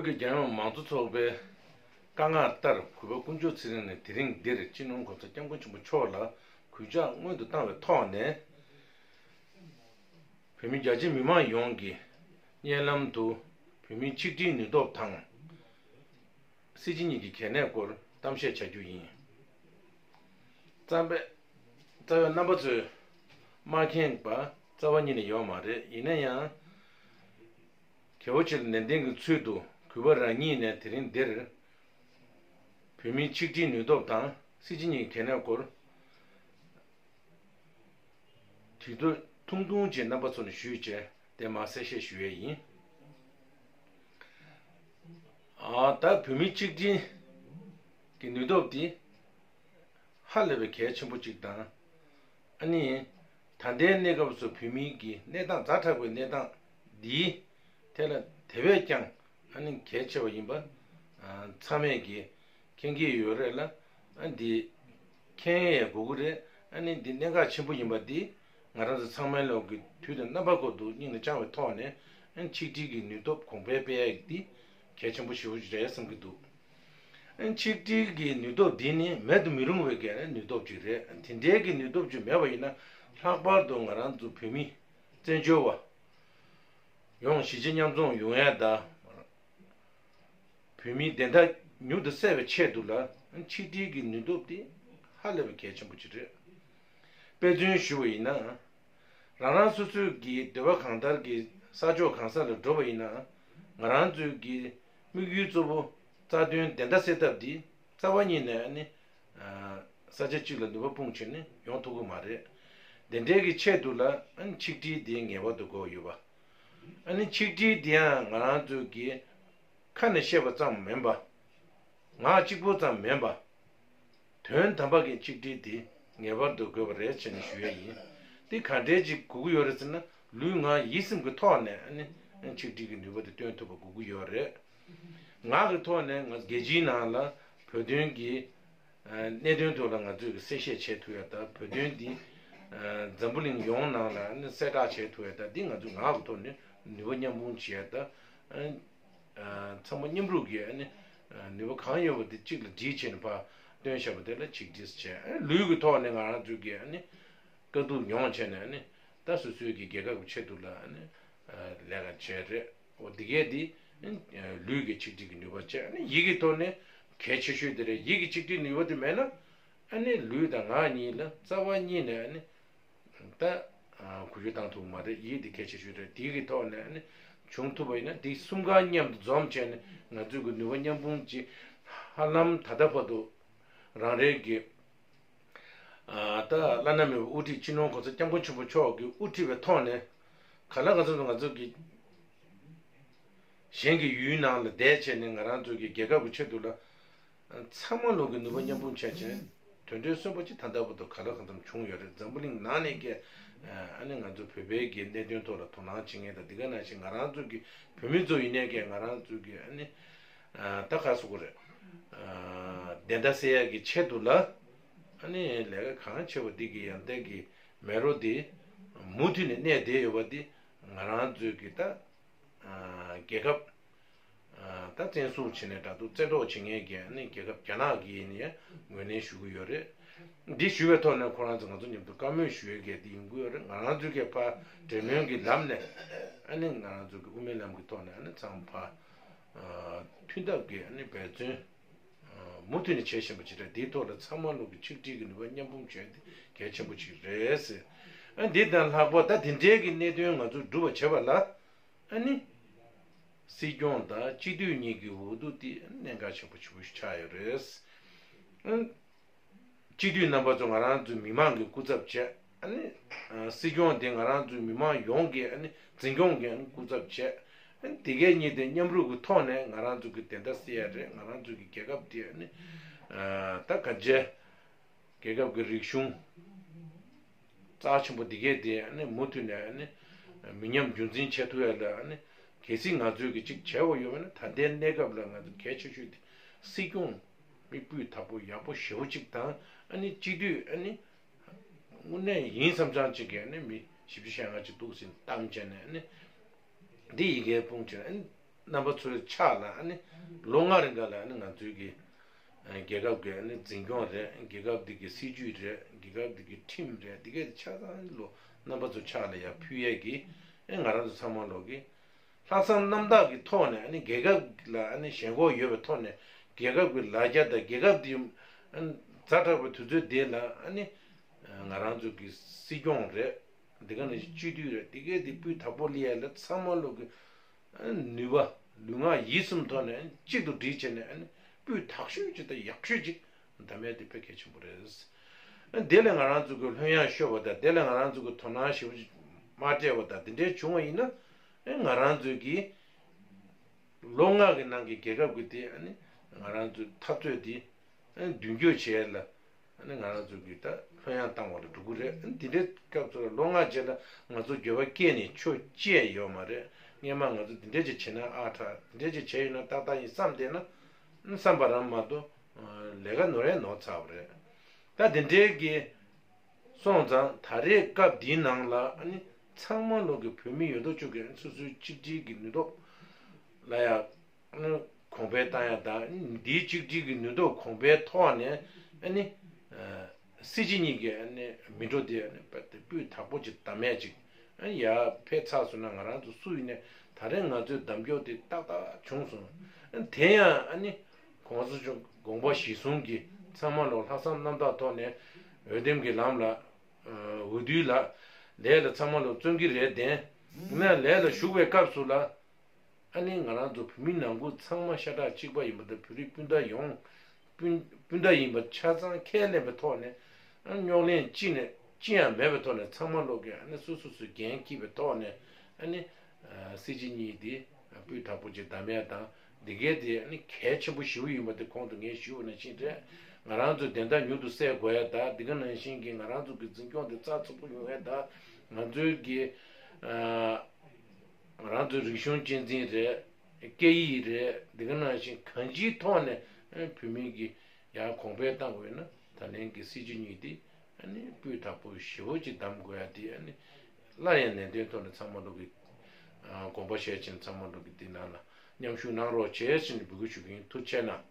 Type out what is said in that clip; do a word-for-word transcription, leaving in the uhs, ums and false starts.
བོད་ཀྱི་རྒྱལ་ཡོངས་མང་གཙོ་ཚོགས་པའི་བཀའ་མངགས་ལྟར། གུས་པ་དཀོན་མཆོག་ཚེ་རིང་ནས་དེ་རིང་འདིར་སྤྱི་ནོར་༸གོང་ས་༸སྐྱབས་མགོན་ཆེན་པོ་མཆོག་ལ་གུས་ཕྱག་སྔོན་དུ་བཏང་བའི་ཐོག་ནས། བོད་མི་རྒྱ་ཆེ་མི་མང་ཡོངས་ཀྱི་སྙན་ལམ་དུ། བོད་མིའི་ཆིག་སྒྲིལ་ནུས་སྟོབས་དང་། སྲིད་སྤྱི་གཉིས་ཀྱི་གལ་གནད་སྐོར་གཏམ་བཤད་བྱ་རྒྱུ་ཡིན། རྩ་བའི་རྩ་བའི་རྣམ་པ་ཚོས་མ་མཁྱེན་པ་རྩ་བ་ཉིད་ནས་ཡོད་མ་རེད། ཡིན་ན་ཡང་། གལ་པོ་ཆེ་ལ་ནན་ཏན་གྱི་ཚུལ་དུ་གུས་པ་རང་ཉིད་ནས་དེ་རིང་འདིར་བོད་མིའི་ཆིག་སྒྲིལ་ནུས་སྟོབས་དང་སྲིད་སྤྱི་གཉིས་ཀྱི་གལ་གནད་སྐོར་དུས་ཚོད་ཐུང་ཐུང་ཅིག་རྣམ་པ་ཚོ་ནས་ཞུས་བྱས་དེ་མར་གསལ་བཤད་ཞུ་ཡས་ཡིན། ཨ། ད་བོད་མིའི་ཆིག་སྒྲིལ་གྱི་ནུས་སྟོབས་དེ་ཧ་ལས་པའི་གལ་ཆེན་པོ་གཅིག་དང་། ཨ་ནི། ད་ལྟའི་གནས་སྐབས་སུ་བོད་མིའི་གི་གནས་སྟངས་ཛ་དྲག་པའི་གནས་སྟངས་འདིའི་ཐད་ལ་དེ་བས་ཀྱང་ཨ་ནི་གལ་ཆེ་བ་ཡིན་པ། ཨ། ཚང་མས་ཀྱི་མཁྱེན་གྱི་ཡོད་རེད་ལ། ཨ། འདི་མཁྱེན་ཡས་དགོས་ཀྱི་རེད། ཨ་ནི་འདི་གནད་འགག་ཆེན་པོ་ཡིན་པ་འདི་ང་རང་ཚོ་ཚང་མའི་ལོག་གི་དུས་དང་རྣམ་པ་ཀུན་ཏུ་སྙིང་ལ་བཅངས་པའི་ཐོག་ནས། ཨ། ཆིག་སྒྲིལ་གྱི་ནུས་སྟོབས་གོང་འཕེལ་སྤེལ་ཡས་འདི་གལ་ཆེན་པོ་ཞེ་པོ་ཅིག་རེད་བསམ་གྱི་འདུག། ཨ། ཆིག་སྒྲིལ་གྱི་ནུས་སྟོབས་འདི་ནི་མེད་དུ་མི་རུང་བའི་གལ་ནུས་སྟོབས་ཅིག་རེད། དེ་འདྲའི་གི་ནུས་སྟོབས་ཅིག་མེད་པ་ཡིན་ན། ལྷག་པར་དུ་ང་རང་ཚོ་བོད་མི་བཙན་བྱོལ་བ་ཡོངས་གཞིས་བྱེས་མཉམ་འཛོམས་ཡོང་ཡ་དང་། བོད་མིའི་བདེན་མཐའ་མྱུར་དུ་གསལ་བའི་ཆེད་དུ་ལ། ཨ། ཆིག་སྒྲིལ་གྱི་ནུས་སྟོབས་དེ་ཧ་ལས་པའི་གལ་ཆེན་པོ་ཅིག་རེད། དཔེ་མཚོན་ཞུ་བ་ཡིན་ན། རང་རང་སོ་སོའི་གི་འདོད་པ་གང་ལྟར་གྱི་ས་ཕྱོགས་གང་ས་ལ་འགྲོ་བ་ཡིན་ན། ང་རང་ཚོའི་གི་དམིགས་ཡུལ་གཙོ་བོ་རྩ་དོན་བདེན་མཐའ་གསལ་ཐབས་འདི་རྩ་བ་ཉིད་ནས་ནི། ཨ། ས་ཆ་གཅིག་ལ་ནུས་པ་སྤུངས་བྱས་ནས་ཡོང་ཐུབ་ཀྱི་མ་རེད། དེ་འདྲའི་གི་ཆེད་དུ་ལ། ཨ་ནི་ཆིག་སྒྲིལ་འདི་ངེས་པར་དུ་དགོས་ཡོད་པ། ཨ་ནི་ཆིག་སྒྲིལ་འདི་ཡང་ང་རང་ཚོའི་གི་ཁ་ནས་བཤད་པ་ཙམ་མིན་པ། ངག་གཅིག་པོ་ཙམ་མིན་པ། དོན་དམ་པ་གི་ཆིག་སྒྲིལ་དེ་ངེས་པར་དུ་དགོས་པ་རེད་ཅེས་ནས་ཞུ་ཡས་ཡིན། དེ་ག་འདྲས་ཅིག་དགོས་ཀྱི་ཡོད་རེད་ཟེར་ན། ལུས་ངག་ཡིད་གསུམ་གྱི་ཐོག་ནས་ནི་ཆིག་སྒྲིལ་གྱི་ནུས་པ་དེ་སྟོན་ཐུབ་པ་དགོས་ཀྱི་ཡོད་རེད། ངག་གི་ཐོག་ནས་ང་རྒྱལ་སྤྱིའི་ནང་ལ་བོད་དོན་གྱི་གནད་དོན་ཐོག་ལ་ང་ཚོས་ཀྱི་གསལ་བཤད་བྱེད་ཐུབ་ཡ་དང་། བོད་དོན་འདི་འཛམ་བུ་གླིང་ཡོངས་ནང་ལ་ནི་གསལ་བསྒྲགས་བྱེད་ཐུབ་ཡ་དང་། འདི་ང་ཚོས་ངག་གི་ཐོག་ནས་ནུས་པ་མཉམ་སྤུངས་བྱེད་ཡ་དང་། ཚང་མ་མཉམ་རུབ་ཀྱིས་ནི་ནུས་པ་གང་ཡོད་པ་དེ་གཅིག་ལ་སྒྲིལ་བྱས་ནས་ཕར་བཏོན་བཞག་པ་དེ་ལ་ཆིག་སྒྲིལ་བྱས། ལུས་ཀྱི་ཐོག་ནས་ང་རང་ཚོས་ཀྱི་ནི་དཀའ་སྡུག་མྱོང་བྱས་ནས་ནི་ད་སོ་སོའི་གི་རྒྱལ་ཁབ་ཀྱི་ཆེད་དུ་ལ་ནི་ལས་ཀ་བྱས་རེད། འོ་འདི་གས་དེ་ལུས་ཀྱི་ཆིག་སྒྲིལ་གྱི་ནུས་པ་བྱས། ནི་ཡིད་ཀྱི་ཐོག་ནས་གལ་ཆེ་ཤོས་དེ་རེད། ཡིད་ཀྱི་ཆིག་སྒྲིལ་ནུས་པ་དེ་མེད་ན། ཨ་ནི་ལུས་དང་ངག་གཉིས་ལ་རྩ་བ་ཉིད་ནས་ཨ་ནི་ད་གུས་ཞབས་བཏང་ཐུབ་མ་རེད། ཡིད་དེ་གལ་ཆེ་ཤོས་རེད། དེ་གི་ཐོག་ནས་ཨ་ནི་བྱུང་ཐུབ་པ་ཡིན་ན། དེ་གསུམ་ཀ་མཉམ་དུ་འཛོམས་བྱས་ནས་ང་ཚོས་ཀྱི་ནུས་པ་མཉམ་སྤུངས་ཀྱིས་ཧ་ལམ་ད་ལྟ་བར་དུ་རང་རེ་གི། ཨ། ད་བླ་ན་མེད་པའི་དབུ་ཁྲིད་སྤྱི་ནོར་༸གོང་ས་༸སྐྱབས་མགོན་ཆེན་པོ་མཆོག་གིས་དབུ་ཁྲིད་པའི་ཐོག་ནས་ག་ལ་ག་ཚོད་དུ་ང་ཚོ་གི་གཞན་གྱི་ཡུལ་ནང་ལ་བསྡད་བྱས་ནས་ང་རང་ཚོ་གི་རྒྱལ་ཁབ་ཀྱི་ཆེད་དུ་ལ་ཚང་མ་ལོག་གི་ནུས་པ་མཉམ་སྤུངས་བྱས་བྱས། དོན་འབྲས་སོན་པ་ཅིག་ད་ལྟ་བར་དུ་ག་ལ་གང་འཚམ་བྱུང་ཡོད་རེད། འཛམ་བུ་གླིང་ནང་ནས་ཀྱི་ཨ་ནི་ང་ཚོ་བོད་པའི་གི་གནད་དོན་ཐོག་ལ་དོ་སྣང་བྱེད་མཁན་དང་། འདི་ག་ནང་བཞིན་ང་རང་ཚོ་གི་བོད་མི་ཚོ་ཡིན་ནའི་ཀྱི་ང་རང་ཚོ་གི་ཨ་ནི་ད་ག་ཟེར་དགོས་རེད། བདེན་མཐའ་གསལ་ཡག་གི་ཆེད་དུ་ལ་ཨ་ནི་ལས་ཀ་གང་བྱེད་པ་འདི་གི་ཡང་ཏན་གི་མེ་རོ་འདི་མུ་མཐུད་ནས་གནས་བསྡད་ཡོད་པ་འདི་ང་རང་ཚོའི་གི་ད་རྒྱལ་ཁབ་ད་བཙན་བཟུང་བྱས་ནས་འདྲ་འདུག། བཙན་འཕྲོག་བྱེད་མཁན་གྱི་ཨ་ནི་རྒྱལ་ཁབ་རྒྱ་ནག་གིས་ནི་ངོས་ལེན་ཞུ་གི་ཡོད་རེད། འདི་ཞུ་བའི་ཐོག་ནས་ཁོ་རང་ཚོ་ང་ཚོ་མཉམ་དུ་བཀའ་མོལ་ཞུ་ཡས་གལ་ཏེ་ཡོང་གི་ཡོད་རེད། ང་རང་ཚོའི་གི་ཕར་འབྲེལ་མོལ་གྱི་ལམ་ནས་ཨ་ནི་ང་རང་ཚོ་གི་དབུ་མའི་ལམ་གྱི་ཐོག་ནས་ཨ་ནི་ཚང་མ་ཕར་མཐུན་ཐབས་ཀྱི་ཨ་ནི་འབད་བརྩོན་མུ་མཐུད་ནས་བྱེད་བཞིན་པ་ཅིག་རེད། དེའི་ཐོག་ལ་ཚང་མ་ལོག་གི་ཆིག་སྒྲིལ་གྱི་ནུས་པ་མཉམ་སྤུངས་བྱས་ཏེ་གལ་ཆེན་པོ་ཅིག་རེད་ཟེར། ཨ། འདི་དང་ལྷག་པ་ད་དེ་འདྲའི་གི་གནད་དོན་ང་ཚོས་སྒྲུབ་པ་བྱེད་པ་ལ། ཨ་ནི་སྲིད་སྐྱོང་དང་སྤྱི་འཐུས་གཉིས་ཀྱི་འོས་བསྡུ་དེ་གནད་འགག་ཆེན་པོ་ཆེ་བོ་ཞིག་ཆགས་ཡོད་རེད། ཨ། སྤྱི་འཐུས་རྣམ་པ་ཚོ་ང་རང་ཚོའི་མི་མང་གི་སྐུ་ཚབ་བྱས། ཨ་ནི་སྲིད་སྐྱོང་དེ་ང་རང་ཚོའི་མི་མང་ཡོངས་ཀྱི་ཨ་ནི་འཛིན་སྐྱོང་གི་ཨ་ནི་སྐུ་ཚབ་བྱས། ཨ་ནི་དེ་གས་གཉིས་དེ་མཉམ་རུབ་ཀྱི་ཐོག་ནས་ང་རང་ཚོ་གི་བདེན་མཐའ་གསལ་ཡ་རེད། ང་རང་ཚོ་གི་རྒྱལ་ཁབ་དེ་ཨ་ནི་ད་ག་འཇལ། རྒྱལ་ཁབ་ཀྱི་རིག་གཞུང་རྩ་ཆེན་པོ་འདི་གས་དེ་ནི་མུ་མཐུད་ནས་ནི་མི་ཉམས་རྒྱུན་འཛིན་བྱེད་ཐུབ་ཡ་ལ་ནི། གལ་སྲིད་ང་ཚོས་ཀྱི་ཅིག་བྱས་པ་ཡོད་པ་ན། ད་ལྟའི་གནས་སྐབས་ལ་ང་ཚོ་གལ་ཆེ་ཤོས་དེ་སྲིད་སྐྱོང་མི་སྤུས་དག་པོ་ཡག་པོ་ཞེ་པོ་ཅིག་དང་། ཨ་ནི་སྤྱི་འཐུས་ཨ་ནི་དངོས་གནས་ཡིན་བསམ་བསམ་ཅིག་གི་ཨ་ནི་མི་བཞི་བཅུ་ཞེ་ལྔ་ཅིག་འདུག་ཟིན་གཏམ་བྱས་ནས་ཨ་ནི་འདི་ཡི་གེ་སྤུངས་བྱས་ཨ་ནི། རྣམ་པ་ཚོའི་ཕྱག་ལ་ཨ་ནི་ལོ་ལྔ་རིང་ག་ལ་ཨ་ནི་ང་ཚོའི་གི་རྒྱལ་ཁབ་ཀྱི་ཨ་ནི་འཛིན་སྐྱོང་རེད། རྒྱལ་ཁབ་འདི་གི་སྲིད་ཇུས་རེད། རྒྱལ་ཁབ་འདི་གི་ཁྲིམས་རེད། འདི་གའི་ཆ་ཚང་ལོ་རྣམ་པ་ཚོ་ཕྱག་ལ་ཡར་ཕུལ་ཡས་ཀྱི་ཨ་ང་རང་ཚོ་ཚང་མ་ལོ་གི་ལྷག་བསམ་རྣམ་དག་གི་ཐོག་ནས་ཨ་ནི་རྒྱལ་ཁབ་ལ་ཨ་ནི་ཞེན་ཁོག་ཡོད་པའི་ཐོག་ནས་རྒྱལ་ཁབ་ཀྱི་ལ་རྒྱ་དང་རྒྱལ་ཁབ་འདི་ཛ་དྲག་པའི་དུས་ཚོད་འདི་ལ་ཨ་ནི་ང་རང་ཚོ་གི་སྲིད་སྐྱོང་རེད། འདི་ག་ནང་བཞིན་སྤྱི་འཐུས་རེད། འདི་གའི་འདི་སྤུས་དག་པོ་སླེབས་ཡས་ལ་ཚང་མ་ལོ་གི་ནུས་པ་ལུས་ངག་ཡིད་གསུམ་ཐོག་ནས་གཅིག་ཏུ་སྒྲིལ་བྱས་ནས་ཨ་ནི་སྤུས་དག་ཤོས་ཅིག་དང་ཡག་ཤོས་ཅིག་གདམ་ཡས་དེ་དཔེ་གལ་ཆེན་པོ་རེད། དེ་ལས་ང་རང་ཚོ་གི་ལྷོད་ཡངས་ཤོར་བ་དང་དེ་ལས་ང་རང་ཚོ་གི་དོ་སྣང་ཞེ་པོ་ཅིག་མ་སྤྲད་པ་དང་དེ་འདྲའི་བྱུང་བ་ཡིན་ན་ཨེ་ང་རང་ཚོ་གི་ལོ་ལྔ་གི་ནང་གི་རྒྱལ་ཁབ་ཀྱི་དེ་ཨ་ནི་ང་རང་ཚོའི་འཐབ་རྩོད་དེ་ཨ་ནི་མདུན་སྐྱོད་བྱེད་ཡས་ལ་ཨ་ནི་ང་རང་ཚོ་གི་ད་ལྷོད་ཡངས་བཏང་བ་ལ་འགྲོ་གི་རེད། ཨ་ནི་དེ་འདྲའི་སྐབས་སུ་ལ་ལོ་ལྔ་རྗེས་ལ་ང་ཚོ་འགྱོད་པ་སྐྱེས་ནས་ཆོས་བྱས་ཡོད་མ་རེད། སྔས་མ་ང་ཚོ་དེ་འདྲ་ཅིག་བྱས་ན་ཨ་དྲག་དེ་འདྲ་ཅིག་བྱས་ཡོད་ན་ཏག་ཏག་ཡིན་བསམ་བསྡད་ན་ཨ་ནི་བསམ་པ་རང་མ་གཏོགས་ལས་ཀ་ནོར་ཡས་ནོར་ཚར་བ་རེད། ད་དེ་འདྲའི་གི་སོང་ཙང་ད་རེས་སྐབས་འདིའི་ནང་ལ་ཨ་ནི་ཚང་མ་ལོ་གི་བོད་མི་ཡོད་དོ་ཅོག་གི་སོ་སོའི་གཅིག་སྒྲིལ་གྱི་ནུས་སྟོབས་ལ་ཡང་ཨ་ནི་གོང་འཕེལ་བཏང་ཡ་དང་འདིའི་གཅིག་སྒྲིལ་གྱི་ནུས་སྟོབས་གོང་འཕེལ་ཐོག་ནས་ཨ་ནི་སྲིད་སྤྱི་གཉིས་ཀྱི་ཨ་ནི་མི་འགྲོ་དེ་ཨ་ནི་སྤུས་དག་པོ་ཅིག་གདམ་ཡ་ཅིག་ཨ་ནི་ཡར་ཕེབས་ཚར་སོང་ན་ང་རང་ཚོ་སུ་ཡིན་ནས་ད་རེས་ང་ཚོའི་གདམ་སྐྱོར་དེ་ཏག་ཏག་བྱུང་སོང་། ཨ་ནི་དེ་ཡང་ཨ་ནི། གོང་ས་མཆོག་དགོངས་པ་གཞིར་བཟུང་གིས་ཚང་མ་ལོ་ལྷག་བསམ་རྣམ་དག་ཐོག་ནས་འོས་འདེམས་ཀྱི་ལམ་ལ་འོས་བསྡུའི་ལ་ལས་ལ་ཚང་མ་ལོ་བརྩོན་གྱི་རེད་དེ། ཡིན་ན་ལས་ལ་ཞུགས་པའི་སྐབས་སུ་ལ་ཨ་ནི་ང་རང་ཚོ་བོད་མི་ནང་ཁུལ་ཚང་མ་ཤ་ཁྲག་གཅིག་པ་ཡིན་པ་དང་བོད་རིགས་སྤུན་ཟླ་ཡོངས་སྤུན་སྤུན་ཟླ་ཡིན་པ་ཆ་ཚང་ཁས་ལེན་པའི་ཐོག་ནས་ཨ་རྙོག་གླེང་ཅི་ནས་ཅི་ཡང་མེད་པའི་ཐོག་ནས་ཚང་མ་ལོ་གིས་ཨ་ནི་སོ་སོ་སོའི་འགན་འཁྱེར་བའི་ཐོག་ནས་ཨ་ནི། སྲིད་སྤྱི་གཉིས་དེ་སྤུས་དག་པོ་ཅིག་གདམ་ཡ་དང་འདི་གའི་དེ་ནི་གལ་ཆེན་པོ་ཞེ་པོ་ཡིན་པ་དེ་གོང་དུ་ངས་ཞུས་པ་ནང་བཞིན་རེད། ང་རང་ཚོའི་བདེན་མཐའ་མྱུར་དུ་གསལ་དགོས་ཡ་དང་འདི་ག་ནང་བཞིན་གྱི་ང་རང་ཚོ་གི་འཛིན་སྐྱོང་དེ་རྩ་ཚུགས་པོ་ཡོང་ཡ་དང་ང་ཚོའི་གི་ང་རང་ཚོའི་རིག་གཞུང་གཅེས་འཛིན་རེད། སྐད་ཡིག་རེད། འདི་ག་ནང་བཞིན་གང་ཅིའི་ཐོག་ནས་བོད་མི་གི་ཡང་གོང་འཕེལ་བཏང་དགོས་ན་ད་ལན་གྱི་སྲིད་ཇུས་གཉིས་དེ་ཨ་ནི་སྤུས་དག་པོ་ཞེ་པོ་ཅིག་གདམ་དགོས་ཡ་དེ་ཨ་ནི་སླར་ཡང་ནན་ཏན་ཐོག་ནས་ཚང་མ་ལོ་གི་དགོངས་པ་བཞེས་ཕྱིན་ཚང་མ་ལོ་གི་དེ་ནང་ལ་མཉམ་ཞུགས་གནང་རོགས་བྱེད་ཟེར་ནས་འབོད་སྐུལ་ཞུ་གི་ཡིན། ཐུགས་རྗེ་གནང་།